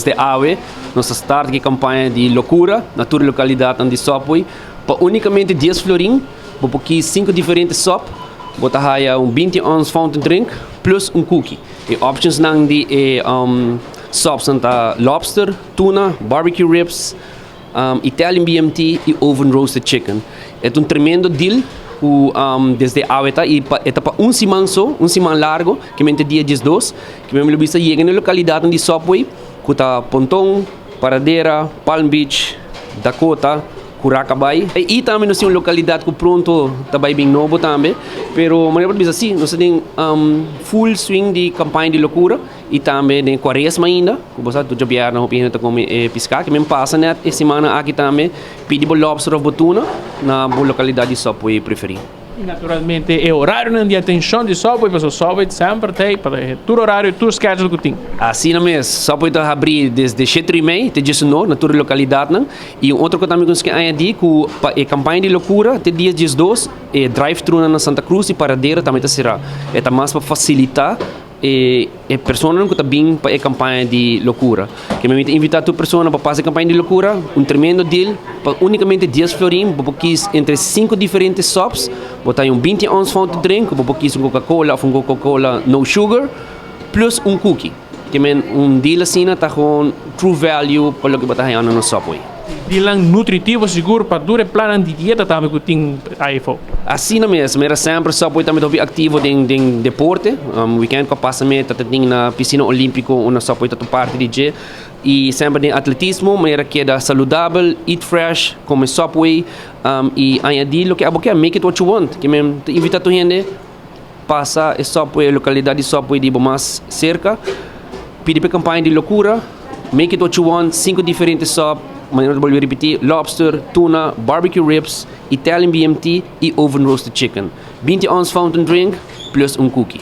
Desde awe, nos a start e campaña di locura na tur localidad di Subway. Pa unicamente 10 florin, bo por kies cinco diferente sub, bo ta haya un 20 ounce fountain drink plus un cookie. E options nan di e subs ta lobster, tuna, barbecue ribs, Italian BMT y oven roasted chicken. E un tremendo deal cu desde awe ta y ta pa un siman so, un siman largo, kiermen dia 12, cu mi bisa yega na localidad di Subway, cu ta Ponton, Paradera, Palm Beach, Dakota, Curaca Bay. Y tambe nos tin un localidad cu pronto ta bay bin nobo tambe, pero manera bisa si, nos tin full swing di campaña di locura y tambe den Cuaresma ainda, cu bo sa tur diabierna hopi hende ta come pisca, kiermen pasa net e siman aki tambe, pidi bo lobster of bo tuna na bo localidad di Subway preferi. Y naturalmente e horario di atencion di Subway, pasobra Subway semper tin pa tur horario, tur schedule cu tin. Asina mes, Subway ta habri desde 7:30 te 19 na tur localidad nan. Y un otro cu tambe cu añadi cu e campaña di locura te dia 12 e drive-thru na Santa Cruz y Paradera tambe ta sera. E ta mas pa facilita e persona cu ta bin pa e campaña di locura. Kiermen mi ta invita tur persona pa pasa e campaña di locura, un tremendo deal, pa unicamente 10 florin, bo kies entre cinco diferente subs, bo ta un 20 ounce fountain drink, bo kies un Coca-Cola of un Coca-Cola no sugar, plus un cookie. Kiermen un deal asina ta cu true value pa loke bo ta hayando na Subway. Deal nutritivo sigur pa tur plan di dieta tambe cu tin ey. Asina mes, mira semper Subway tambe ta activo den deporte. Weekend cu pasa mi ta tin na piscina olimpico unda Subway ta parti di dje. Y semper den atletismo, manera keda saludabel, eat fresh, come Subway y añadi loke abo kier, make it what you want. Kiermen ta invita tur hende pasa e Subway, localidad di Subway di mas cerca, pidi pa campaña di locura, make it what you want, cinco diferente sub, manera mi ta bolbe ripiti, lobster, tuna, barbecue ribs, Italian BMT y oven roasted chicken. 20 ounce fountain drink plus un cookie.